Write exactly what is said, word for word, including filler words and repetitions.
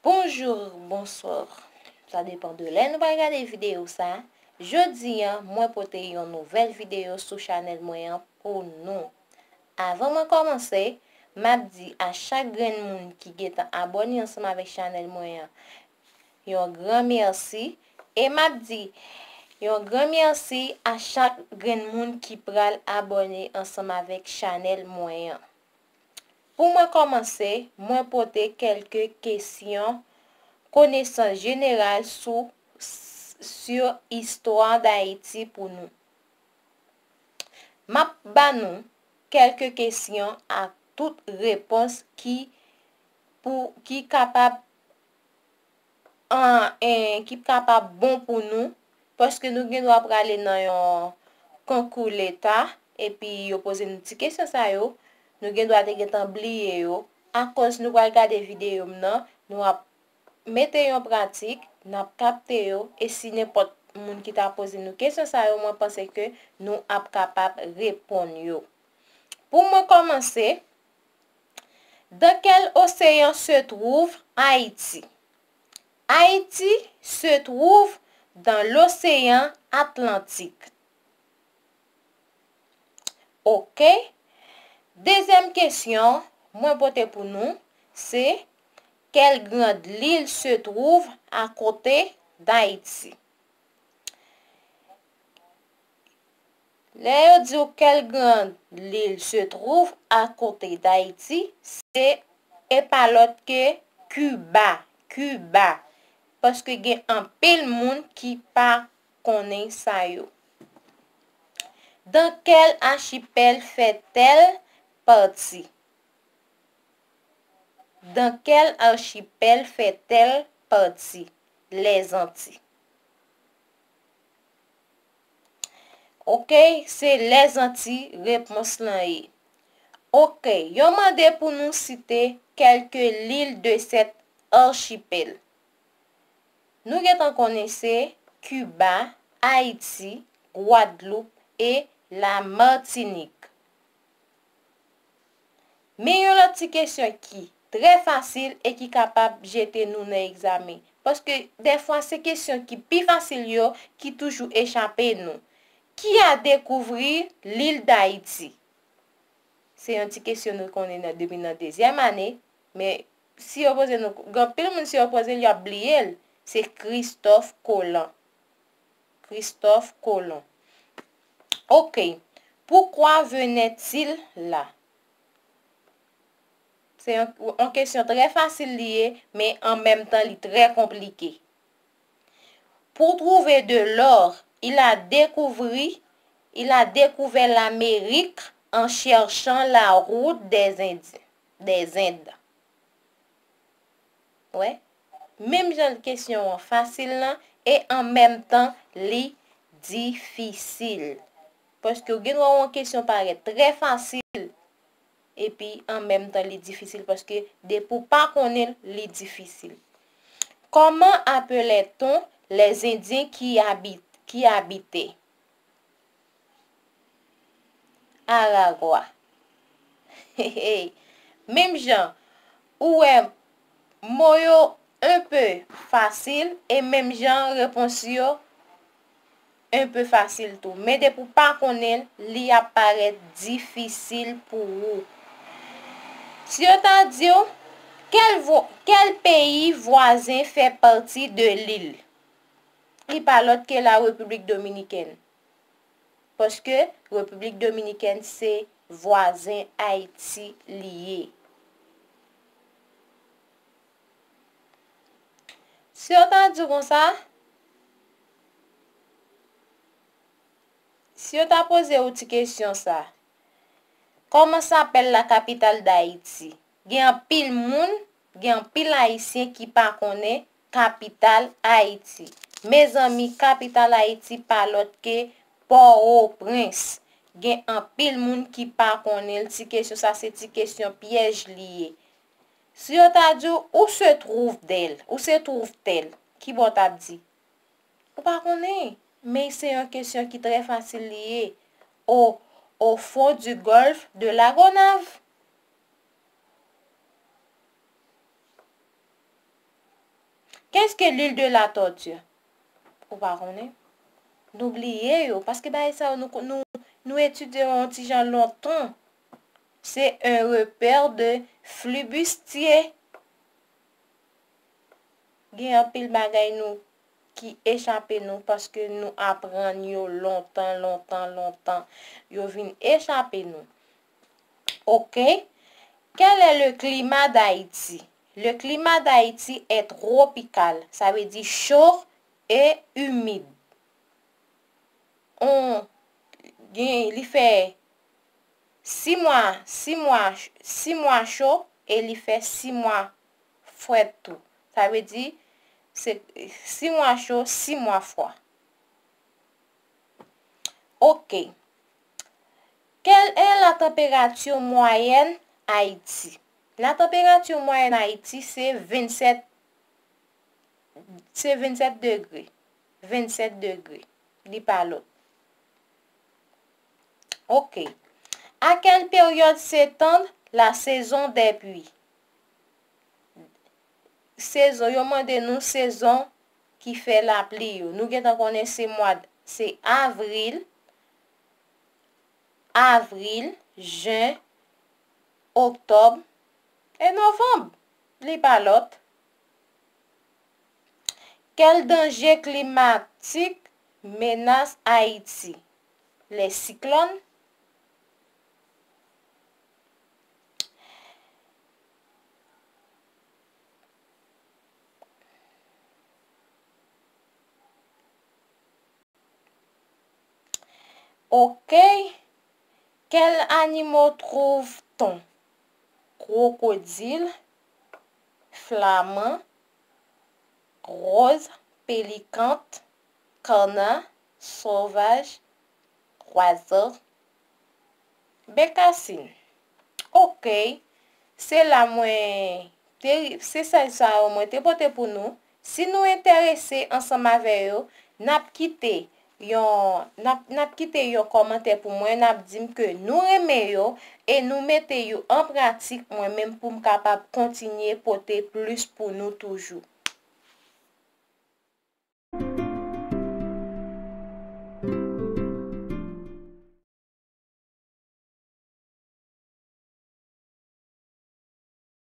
Bonjou, bonswa. Sa depann de lè nou pral gade videyo sa. Jodi a, mwen pote yon nouvèl videyo sou chanèl mwen an pou nou. Avan mwen kòmanse, m ap di a chak grenn moun ki gentan abòne ansanm avèk chanèl mwen an, yon gran mèsi. E m ap di yon gran mèsi a chak grenn moun ki pral abòne ansanm avèk chanèl mwen an. Pou mwen kòmanse, mwen pote kèlke kesyon konesans jeneral sou, sur istwa Dayiti pou nou. M ap ba nou kèlke kesyon ak tout repons ki pou, ki kapab an, en, ki kapab bon pou nou, paske nou gen dwa prale nan yon konkou leta, epi yo poze nou ti kesyon sa yo, nou gen dwa te gentan bliye yo. Akoz nou pral gade videyo m nan, nou ap mete yo an pratik, n ap kapte yo, e si nenpòt moun ki ta poze nou kesyon sa yo, mwen panse ke nou ap kapab reponn yo. Pou mwen kòmanse, dans quel océan se trouve Haïti? Haïti se trouve dans l'océan Atlantique. Ok. Dezyèm kesyon mwen pote pou nou, se quelle grande île se trouve à côté d'Haïti? Lè yo di w quelle grande île se trouve à côté d'Haïti, se, e pa lòt ke Kiba, Kiba. Paske gen anpil moun ki pa konnen sa yo. Dans quel archipel fait-elle partie? Dans quel archipel fait-elle partie? Les Antilles. Ok, se Lèzanti repons lan ye. Ok, yo mande pou nou site quelques îles de cet archipel. Nou gentan konnen se Kiba, Ayiti, Gwadloup e Lamatinik. Men yon lòt ti kesyon ki trè fasil e ki kapab jete nou nan egzamen. Paske dèfwa se kesyon ki pi fasil yo ki toujou echape nou. Qui a découvert l'île d'Haïti? Se yon ti kesyon nou konnen nan, depi nan dezyèm ane, men si yo poze nou, gen anpil moun si yo poze l, y ap bliye l. Se Christophe Colomb. Christophe Colomb. Ok. Pourquoi venait-il là? Se yon, yon kesyon trè fasil li ye, men an menm tan li trè konplike. Pour trouver de l'or, il a découvert, il a découvert l'Amérique en cherchant la route des Indiens, des Indes. Wè. Menm jan kesyon an fasil lan, e an menm tan li difisil. Paske w gen dwa wè yon kesyon parèt trè fasil, epi an menm tan li difisil, paske depi w pa konnen l, li difisil. Comment appelait-on les Indiens qui habitent, qui habitaient Aragua? Menm jan, ou wè mo yo un peu fasil, e menm jan repons yo un peu fasil tou. Men depi w pa konnen l, li ap parèt difisil pou ou. Si yo ta di w, quel vo-, quel pays voisin fait partie de l'île? Li pa lòt ke la Repiblik Dominikèn. Paske Repiblik Dominikèn se vwazen Ayiti li ye. Si yo ta di w konsa, si yo ta poze w ti kesyon sa, comment s'appelle la capitale d'Haïti? Gen anpil moun, gen anpil Ayisyen ki pa konnen kapital Ayiti. Mezanmi, kapital Ayiti pa lòt ke Pòtoprens. Gen anpil moun ki pa konnen l. Ti kesyon sa se ti kesyon pyèj li ye. Si yo ta di w, où se trouve-t-elle? Où se trouve-t-elle? Ki bò w t ap di? Ou pa konnen, men se yon kesyon ki trè fasil li ye. Au, au fond du golfe de la Gonâve. Qu'est-ce que l'huile de la tortue? Ou pa konnen? Nou bliye yo, paske bagay sa yo nou, nou, nou etidye yo yon ti jan lontan. C'est un repère de flibustier. Gen anpil bagay nou ki echape nou paske nou aprann yo lontan, lontan, lontan. Yo vin echape nou. Ok? Quel est le climat d'Haïti? Le climat d'Haïti est tropical, sa vle di cho e imid. On, gen, li fè sis mwa, sis mwa, sis mwa cho e li fè sis mwa frèt tou. Sa vle di, se sis mwa cho, sis mwa fwa. Ok. Quelle est la température moyenne Haïti? La température moyenne Haïti, se vennsèt, se vennsèt degre. Vennsèt degre. Li pa lòt. Ok. À quelle période s'étend la saison des pluies? Sezon, yo mande nou sezon ki fè lapli yo. Nou gentan konnen se mwa, se avril, avril, jen, oktòb e novanm. Li pa lòt. Quel danger climatique menace Haïti? Les cyclones. Ok. Quels animaux trouve-t-on? Krokodil, flaman, roz, pelikan, kana, sovaj, oiseau, bekasin. Ok. Se la mwen te, se sa sa yo mwen te pote pou nou. Si nou enterese ansanm avè yo, n ap kite yon, n ap, n ap kite yon kòmantè pou mwen, n ap di m ke nou renmen yo e nou mete yo an pratik mwen menm pou m kapab kontinye pote plis pou nou toujou.